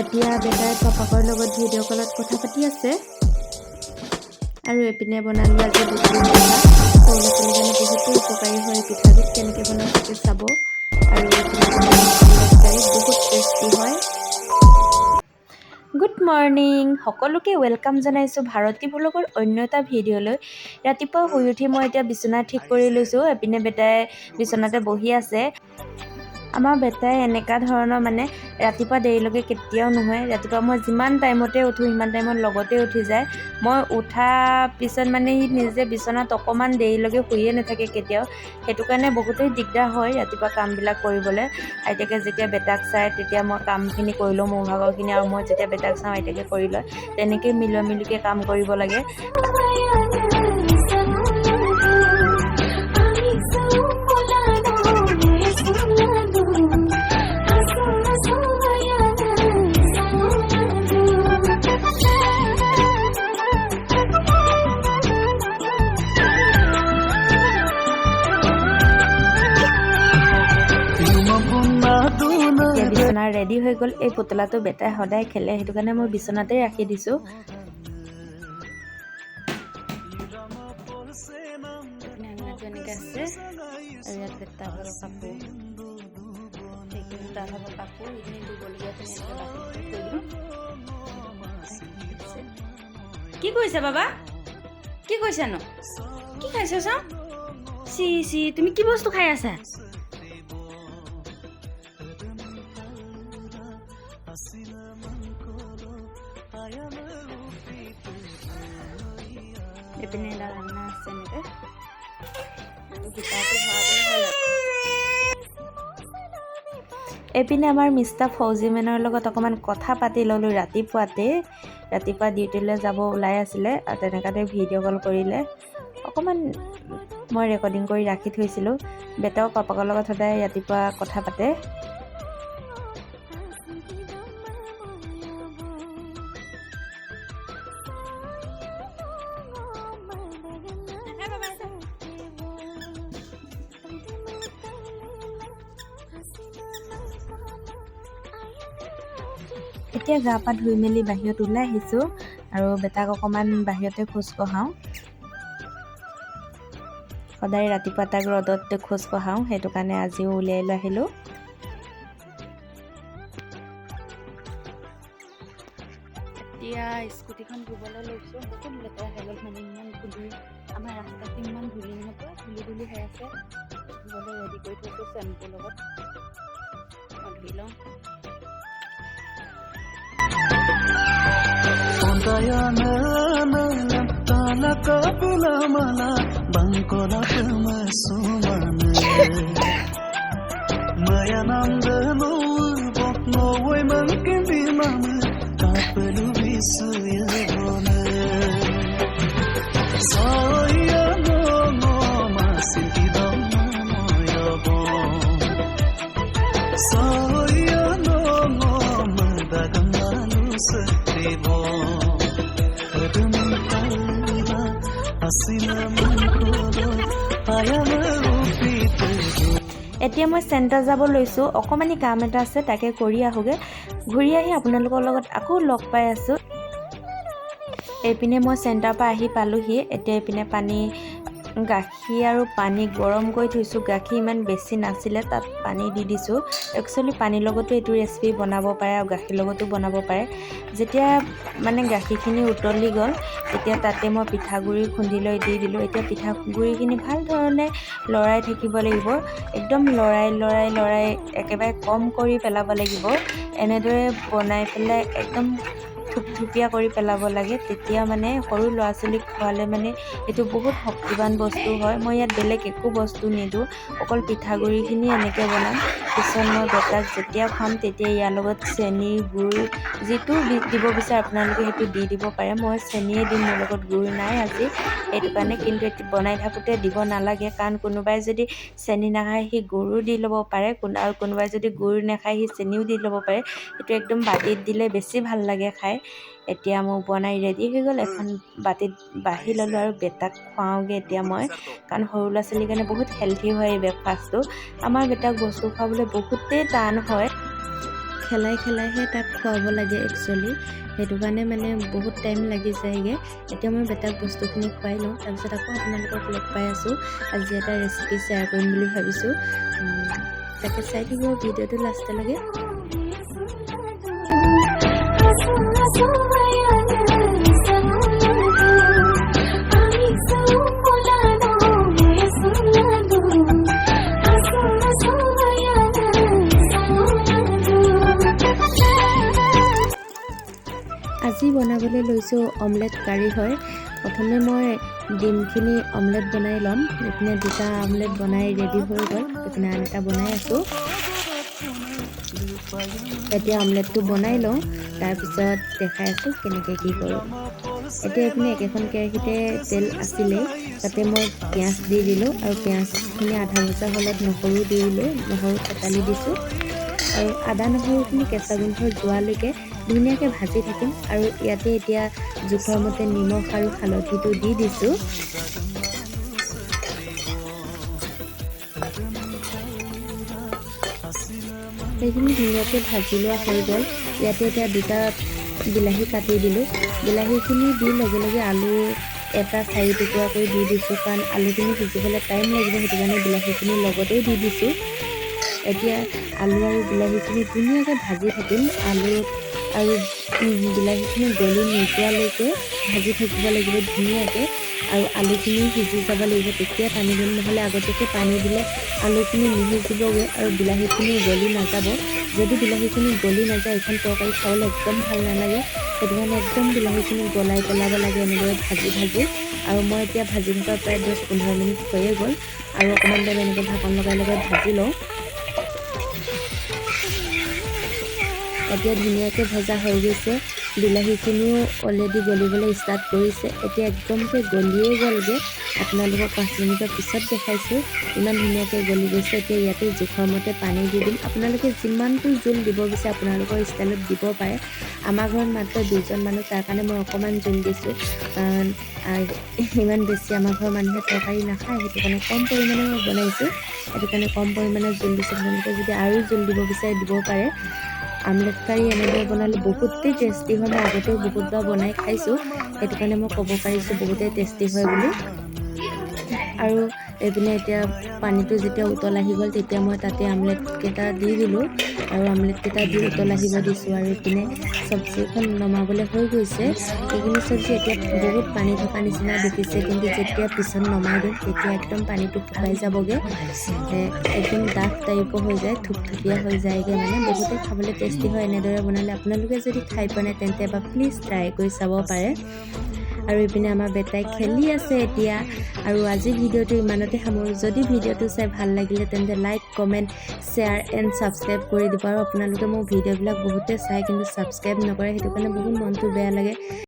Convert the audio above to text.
এতিয়া বেটাই পাপাকৰ লগত ভিডিঅ' কলত কথা পাতি আছে। আৰু এইপিনে বনালোঁ আজি বুটৰ পিঠা। সৰু ল'ৰা ছোৱালীৰ কাৰণে বহুতো উপকাৰী হয় এই পিঠাবিধ। কেনেকৈ বনাওঁ তাকে চাব। আৰু এইপিনে বনালোঁ কাৰী, বহুত টেষ্টি হয়। গুড মৰ্ণিং সকলোকে, welcome জনাইছোঁ ভাৰতী ভ্লগৰ অন্য এটা ভিডিঅ'লৈ। ৰাতিপুৱা শুই উঠি মই এতিয়া বিচনা ঠিক কৰি লৈছোঁ। এপিনে বেটাই বিচনাতে বহি আছে। আমাৰ বেটাই এনেকুৱা ধৰণৰ, মানে ৰাতিপুৱা দেৰিলৈকে কেতিয়াও নহয়। ৰাতিপুৱা মই যিমান টাইমতে উঠোঁ, সিমান টাইমত লগতে উঠি যায়। মই উঠা পিছত মানে সি নিজে বিচনাত অকণমান দেৰিলৈকে শুইয়ে নাথাকে কেতিয়াও। সেইটো কাৰণে বহুতেই দিগদাৰ হয় ৰাতিপুৱা কামবিলাক কৰিবলৈ। আইতাকে যেতিয়া বেটাক চায়, তেতিয়া মই কামখিনি কৰি লওঁ মোৰ ভাগৰখিনি আৰু মই যেতিয়া বেটাক চাওঁ, আইতাকে কৰি লয়। তেনেকেই মিলোৱা মিলিকৈ কাম কৰিব লাগে। এতিয়া বিচনা ৰেডি হৈ গ'ল। এই পুতলাটো বেটাই সদায় খেলে, সেইটো কাৰণে মই বিচনাতে ৰাখি দিছোঁ। এইপিনে আলনাটো এনেকৈ আছে আৰু ইয়াত বেটা ভাগৰ কাপোৰ, সেইখিনি তাৰ ভাগৰ কাপোৰ, সেইখিনি ধুবলগীয়াখিনি এনেকৈ বাতিত থৈ দিওঁ। কি কৰিছা বাবা? কি কৰিছানো? কি খাইছা চাওঁ? চি চি, তুমি কি বস্তু খাই আছা? এইপিনে এডাল আলনা আছে এনেকৈ আৰু গীটাৰটো ভৰাবলৈ হ'ল আৰু। এইপিনে আমাৰ মিষ্টাৰ ফৌজিমেনৰ লগত অকণমান কথা পাতি ল'লোঁ ৰাতিপুৱাতে। ৰাতিপুৱা ডিউটিলৈ যাব ওলাই আছিলে আৰু তেনেকুৱাতে ভিডিঅ' কল কৰিলে। অকণমান মই ৰেকৰ্ডিং কৰি ৰাখি থৈছিলোঁ। বেটাও পাপাকৰ লগত সদায় ৰাতিপুৱা কথা পাতে। এতিয়া গা পা ধুই মেলি বাহিৰত ওলাই আহিছোঁ আৰু বেটাক অকণমান বাহিৰতে খোজ কঢ়াওঁ। সদায় ৰাতিপুৱা তাক ৰ'দত খোজ কঢ়াওঁ, সেইটো কাৰণে আজিও উলিয়াই লৈ আহিলোঁ। এতিয়া স্কুটিখন ধুবলৈ লৈছোঁ। বহুত লেতেৰা হৈ গ'ল, মানে ইমান ধূলি, আমাৰ ৰাস্তাটো ইমান ধূলি নহয়, পূৰা ধূলি ধূলি হৈ আছে। ধুবলৈ ৰেডি কৰি থৈছোঁ চেম্পুৰ লগত। মই ধুই লওঁ। এতিয়া মই চেণ্টাৰ যাব লৈছোঁ। অকণমানি কাম এটা আছে, তাকে কৰি আহোঁগৈ। ঘূৰি আহি আপোনালোকৰ লগত আকৌ লগ পাই আছোঁ। এইপিনে মই চেণ্টাৰৰ পৰা আহি পালোহি। এতিয়া এইপিনে পানী, গাখীৰ আৰু পানী গৰম কৰি থৈছোঁ। গাখীৰ ইমান বেছি নাছিলে, তাত পানী দি দিছোঁ। একচুৱেলি পানীৰ লগতো এইটো ৰেচিপি বনাব পাৰে আৰু গাখীৰ লগতো বনাব পাৰে। যেতিয়া মানে গাখীৰখিনি উতলি গ'ল, তেতিয়া তাতে মই পিঠাগুড়ি খুন্দি লৈ দি দিলোঁ। এতিয়া পিঠাগুড়িখিনি ভাল ধৰণে লৰাই থাকিব লাগিব। একদম লৰাই লৰাই লৰাই একেবাৰে কম কৰি পেলাব লাগিব। এনেদৰে বনাই পেলাই একদম থুপথুপীয়া কৰি পেলাব লাগে। তেতিয়া মানে সৰু ল'ৰা ছোৱালীক খোৱালে মানে এইটো বহুত শক্তিবান বস্তু হয়। মই ইয়াত বেলেগ একো বস্তু নিদিওঁ, অকল পিঠাগুড়িখিনি এনেকৈ বনাম। পিছত মই বেটাক যেতিয়া খুৱাম, তেতিয়া ইয়াৰ লগত চেনি, গুড় যিটো দিব বিচাৰে আপোনালোকে, সেইটো দি দিব পাৰে। মই চেনিয়ে দিম, মোৰ লগত গুড় নাই আজি, সেইটো কাৰণে। কিন্তু বনাই থাকোঁতে দিব নালাগে, কাৰণ কোনোবাই যদি চেনি নাখায়, সি গুড়ো দি ল'ব পাৰে আৰু কোনোবাই যদি গুড় নাখায়, সি চেনিও দি ল'ব পাৰে। সেইটো একদম বাতিত দিলে বেছি ভাল লাগে খাই। এতিয়া মোৰ বনাই ৰেডি হৈ গ'ল। এখন বাতিত বাঢ়ি ল'লোঁ আৰু বেটাক খুৱাওঁগৈ এতিয়া মই, কাৰণ সৰু ল'ৰা ছোৱালীৰ কাৰণে বহুত হেল্থি হয় এই ব্ৰেকফাষ্টটো। আমাৰ বেটাক বস্তু খুৱাবলৈ বহুতেই টান হয়। খেলাই খেলাইহে তাক খুৱাব লাগে একচুৱেলি। সেইটো কাৰণে মানে বহুত টাইম লাগি যায়গৈ। এতিয়া মই বেটাক বস্তুখিনি খুৱাই লওঁ, তাৰপিছত আকৌ আপোনালোকক লগ পাই আছোঁ। আজি এটা ৰেচিপি শ্বেয়াৰ কৰিম বুলি ভাবিছোঁ, তাকে চাই থাকিব ভিডিঅ'টো লাষ্টলৈকে। আজি বনাবলৈ লৈছোঁ অমলেট কাৰী হয়। প্ৰথমে মই ডিমখিনি অমলেট বনাই ল'ম। এইপিনে দুটা অমলেট বনাই ৰেডি হৈ গ'ল, এইপিনে আন এটা বনাই আছোঁ। এতিয়া অমলেটটো বনাই লওঁ, তাৰপিছত দেখাই আছোঁ কেনেকৈ কি কৰোঁ। এতিয়া এইপিনে একেখন কেৰাহীতে তেল আছিলেই, তাতে মই পিঁয়াজ দি দিলোঁ আৰু পিঁয়াজখিনি আধা ভজা হ'লত নহৰু দি দিলোঁ, নহৰু থেতালি দিছোঁ আৰু আদা নহৰুখিনি কেঁচা গোন্ধ যোৱালৈকে ধুনীয়াকৈ ভাজি থাকিম। আৰু ইয়াতে এতিয়া জোখৰ মতে নিমখ আৰু হালধিটো দি দিছোঁ। সেইখিনি ধুনীয়াকৈ ভাজি লোৱা হৈ গ'ল। ইয়াতে এতিয়া দুটা বিলাহী কাটি দিলোঁ। বিলাহীখিনি দি লগে লগে আলু এটা 4 টুকুৰা কৰি দি দিছোঁ, কাৰণ আলুখিনি সিজিবলৈ টাইম লাগিব, সেইটো কাৰণে বিলাহীখিনি লগতেই দি দিছোঁ। এতিয়া আলু আৰু বিলাহীখিনি ধুনীয়াকৈ ভাজি থাকিম। আলু আৰু বিলাহীখিনি গলি নোযোৱালৈকে ভাজি থাকিব লাগিব ধুনীয়াকৈ, আৰু আলুখিনি সিজি যাব লাগিব, তেতিয়া পানী দিম। নহ'লে আগতীয়াকৈ পানী দিলে আলুখিনি নিসিজিবগৈ আৰু বিলাহীখিনিও গলি নাযাব। যদি বিলাহীখিনি গলি নাযায়, এইখন তৰকাৰী খাবলৈ একদম ভাল নালাগে। সেইটো কাৰণে একদম বিলাহীখিনি গলাই পেলাব লাগে এনেদৰে ভাজি ভাজি। আৰু মই এতিয়া ভাজি থকা প্ৰায় 10-15 মিনিট হৈয়ে গ'ল, আৰু অকণমান টাইম এনেকৈ ঢাকন লগাই লগাই ভাজি লওঁ। এতিয়া ধুনীয়াকৈ ভজা হৈ গৈছে, বিলাহীখিনিও অলৰেডি গলিবলৈ ষ্টাৰ্ট কৰিছে। এতিয়া একদমকৈ গলিয়ে গ'লগৈ, আপোনালোকক 5 মিনিটৰ পিছত দেখাইছোঁ, ইমান ধুনীয়াকৈ গলি গৈছে। এতিয়া ইয়াতে জোখৰ মতে পানী দি দিম। আপোনালোকে যিমানটো জোল দিব বিচাৰে আপোনালোকৰ ষ্টাইলত দিব পাৰে। আমাৰ ঘৰত মাত্ৰ 2জন মানুহ, তাৰ কাৰণে মই অকণমান জোল দিছোঁ, কাৰণ ইমান বেছি আমাৰ ঘৰৰ মানুহে তৰকাৰী নাখায়, সেইটো কাৰণে কম পৰিমাণে মই বনাইছোঁ, সেইটো কাৰণে কম পৰিমাণে জোল দিছোঁ। আপোনালোকে যদি আৰু জোল দিব বিচাৰে দিব পাৰে। আমলেট কাৰী এনেদৰে বনালে বহুতেই টেষ্টি হয়। মই আগতেও বহুতবাৰ বনাই খাইছোঁ, সেইটো কাৰণে মই ক'ব পাৰিছোঁ বহুতেই টেষ্টি হয় বুলি। আৰু এইপিনে এতিয়া পানীটো যেতিয়া উতল আহি গ'ল, তেতিয়া মই তাতে আমলেটকেইটা দি দিলোঁ আৰু আমলেটকেইটা দি উতল আহিব দিছোঁ। আৰু এইপিনে চব্জিখন নমাবলৈ হৈ গৈছে। এইখিনি চব্জি এতিয়া বহুত পানী থকা নিচিনা দেখিছে, কিন্তু যেতিয়া পিছত নমাই দিম তেতিয়া একদম পানীটো শুকাই যাবগৈ, একদম ডাঠ টাইপৰ হৈ যায়, থুপথুপীয়া হৈ যায়গৈ। মানে বহুতে খাবলৈ টেষ্টি হয় এনেদৰে বনালে। আপোনালোকে যদি খাই পোৱা নাই তেন্তে এবাৰ প্লিজ ট্ৰাই কৰি চাব পাৰে। আৰু ইপিনে আমাৰ বেটাই খেলি আছে এতিয়া। আৰু আজি ভিডিঅ'টো ইমানতে সামৰোঁ। যদি ভিডিঅ'টো চাই ভাল লাগিলে তেন্তে like, comment, share and subscribe কৰি দিব। আৰু আপোনালোকে মোৰ ভিডিঅ'বিলাক বহুতে চায় কিন্তু ছাবস্ক্ৰাইব নকৰে, সেইটো কাৰণে বহুত মনটো বেয়া লাগে।